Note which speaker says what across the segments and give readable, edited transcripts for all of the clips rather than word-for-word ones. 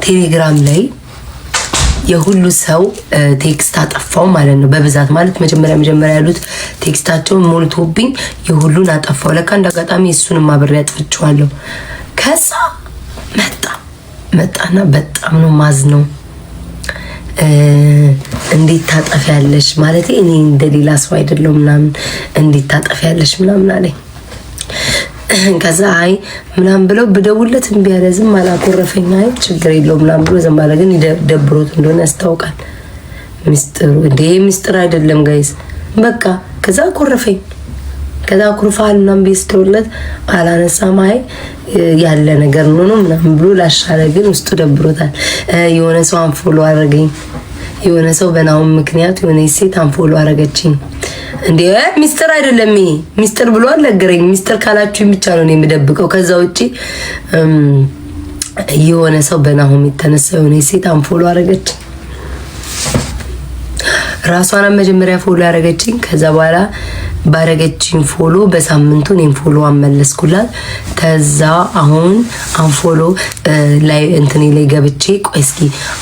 Speaker 1: ቴሌግራም ላይ የሁሉ ሰው text አጠፋው ማለት ነው። በብዛት ማለት መጀመሪያ መጀመሪያ ያሉት text ኣቸውን ሞልቶብኝ የሁሉን አጠፋው። ለካ እንደ አጋጣሚ እሱንም አብሬ አጥፍቼዋለሁ። ከዛ መጣ መጣና በጣም ነው ማዝነው። እንዴት ታጠፊያለሽ ማለት እኔ እንደሌላ ሰው አይደለሁም ምናምን፣ እንዴት ታጠፊያለሽ ምናምን አለኝ። ከዛ አይ ምናምን ብለው ብደውለት እምቢ አለ። ዝም አላኮረፈኝ። አይ ችግር የለውም ምናምን ብሎ ዝም አለ። ግን ደብሮት እንደሆነ ያስታውቃል። ሚስጥሩ እንዴ ሚስጥር አይደለም guys። በቃ ከዛ አኮረፈኝ። ከዛ አኩርፋል ምናምን ብዬ ስደውልለት አላነሳም። አይ ያለ ነገር ነው ነው ምናምን ብሎ ላሻለ። ግን ውስጡ ደብሮታል። የሆነ ሰው unfollow አደረገኝ። የሆነ ሰው በናሁም ምክንያት የሆነ ሴት unfollow አደረገችኝ። እንዴ ሚስጥር አይደለም ይሄ፣ ሚስጥር ብሎ አልነገረኝ። ሚስጥር ካላችሁ ብቻ ነው የምደብቀው። ከዛ ውጪ የሆነ ሰው በናሆም የተነሳ የሆነ ሴት unfollow አደረገችኝ። ራሷን መጀመሪያ follow ያደረገችኝ። ከዛ በኋላ ባረገችኝ follow በሳምንቱ እኔም follow አመለስኩላት። ከዛ አሁን unfollow ላይ እንትኔ ላይ ገብቼ ቆይ እስኪ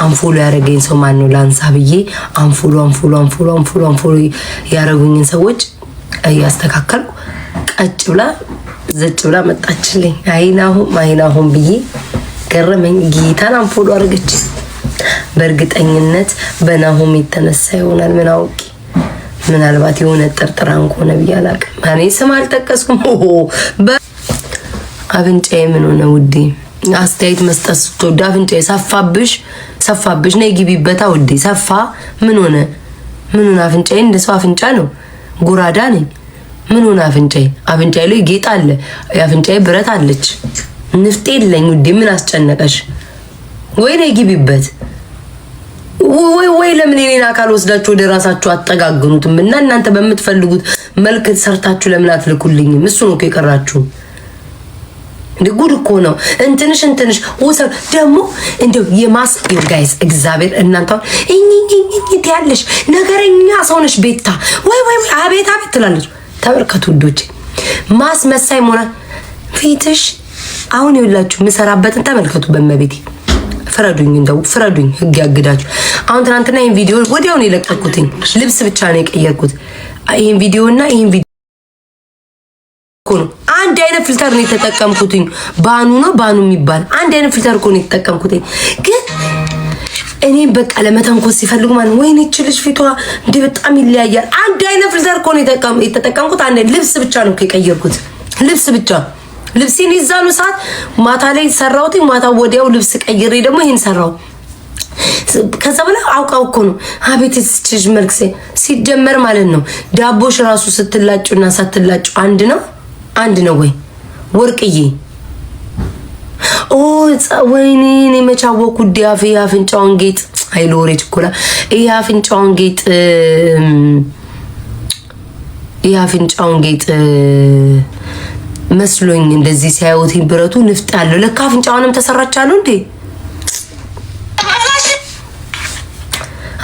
Speaker 1: unfollow ያደረገኝ ሰው ማን ነው ላንሳ ብዬ unfollow unfollow unfollow unfollow unfollow ያደረጉኝን ሰዎች እያስተካከልኩ ቀጭ ብላ ዘጭ ብላ መጣችልኝ። አይናሁም አይናሁም ብዬ ገረመኝ። ጌታን unfollow አደረገች። በእርግጠኝነት በናሆም የተነሳ ይሆናል። ምን አውቂ ምናልባት የሆነ ጥርጥራን ከሆነ ብዬ አላውቅም። እኔ ስም አልጠቀስኩም። አፍንጫዬ ምን ሆነ ውዴ? አስተያየት መስጠት ስትወድ አፍንጫዬ ሰፋብሽ፣ ሰፋብሽ። ነይ ግቢበታ ውዴ። ሰፋ ምን ሆነ? ምን ሆነ? አፍንጫዬ እንደ ሰው አፍንጫ ነው። ጎራዳ ነኝ። ምን ሆነ አፍንጫዬ? አፍንጫዬ ላይ ጌጥ አለ። የአፍንጫዬ ብረት አለች። ንፍጤ የለኝ ውዴ። ምን አስጨነቀሽ? ወይ ነይ ግቢበት ወይ ወይ ለምን የኔን አካል ወስዳችሁ ወደ ራሳችሁ አጠጋግኑትም? እና እናንተ በምትፈልጉት መልክ ሰርታችሁ ለምን አትልኩልኝም? እሱ ነው እኮ የቀራችሁ። እንደ ጉድ እኮ ነው። እንትንሽ እንትንሽ ወሰ ደግሞ እንደው የማስ guys እግዚአብሔር እናንተ እኝኝኝኝ ያለሽ ነገረኛ ሰው ነሽ ቤታ። ወይ ወይ ወይ አቤት አቤት ትላለች። ተመልከቱ ውዶቼ፣ ማስመሳይ መሆና ፊትሽ አሁን ይኸውላችሁ የምሰራበትን ተመልከቱ። በመቤቴ ፍረዱኝ፣ እንደው ፍረዱኝ፣ ህግ ያግዳችሁ። አሁን ትናንትና ይሄን ቪዲዮ ወዲያው ነው የለቀኩትኝ። ልብስ ብቻ ነው የቀየርኩት። ይሄን ቪዲዮ እና ይሄን ቪዲዮ እኮ ነው። አንድ አይነት filter ነው የተጠቀምኩትኝ። ባኑ ነው ባኑ የሚባል አንድ አይነት filter እኮ ነው የተጠቀምኩትኝ። ግን እኔም በቃ ለመተንኮስ ሲፈልጉ ማለት ወይኔ ይህች ልጅ ፊቷ እንዴ በጣም ይለያያል። አንድ አይነት filter እኮ ነው የተጠቀምኩት። አንድ ልብስ ብቻ ነው የቀየርኩት። ልብስ ብቻ ልብሴን የዛኑ ሰዓት ማታ ላይ ሰራሁት። ማታ ወዲያው ልብስ ቀይሬ ደግሞ ይሄን ሰራው። ከዛ በላይ አውቃው እኮ ነው። አቤት ልጅ መልክ ሲጀመር ማለት ነው። ዳቦሽ ራሱ ስትላጩና ሳትላጩ አንድ ነው፣ አንድ ነው ወይ ወርቅዬ? ኦ ወይኔ እኔ መች አወኩት። ዲያፍ የአፍንጫውን ጌጥ አይ ሎሬ ችኮላ ይሄ አፍንጫውን ጌጥ ይሄ አፍንጫውን ጌጥ መስሎኝ እንደዚህ ሲያዩት ብረቱ ንፍጥ ያለው ለካ አፍንጫውንም ተሰራች አሉ እንዴ!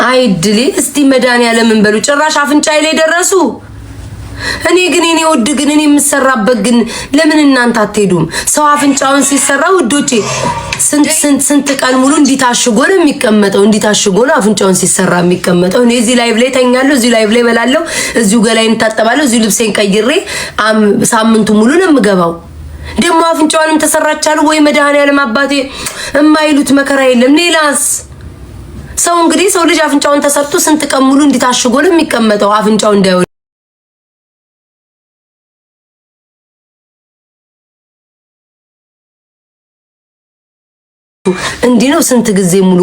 Speaker 1: አይ ድሌ እስቲ መድኃኒዓለምን በሉ። ጭራሽ አፍንጫዬ ላይ ደረሱ። እኔ ግን እኔ ውድ ግን እኔ የምሰራበት ግን ለምን እናንተ አትሄዱም? ሰው አፍንጫውን ሲሰራ ውዶቼ ስንት ስንት ስንት ቀን ሙሉ እንዲታሽጎ ነው የሚቀመጠው። እንዲታሽጎ ነው አፍንጫውን ሲሰራ የሚቀመጠው። እኔ እዚህ live ላይ ተኛለሁ፣ እዚህ live ላይ በላለሁ፣ እዚሁ ገላዬን እታጠባለሁ፣ እዚሁ ልብሴን ቀይሬ ሳምንቱ ሙሉ ነው የምገባው። ደግሞ አፍንጫዋንም ተሰራቻለሁ ወይ መድኃኒዓለም አባቴ የማይሉት መከራ የለም። ሌላስ ሰው እንግዲህ ሰው ልጅ አፍንጫውን ተሰርቶ ስንት ቀን ሙሉ እንዲታሽጎ ነው የሚቀመጠው አፍንጫው እንዳይወ እንዲህ ነው ስንት ጊዜ ሙሉ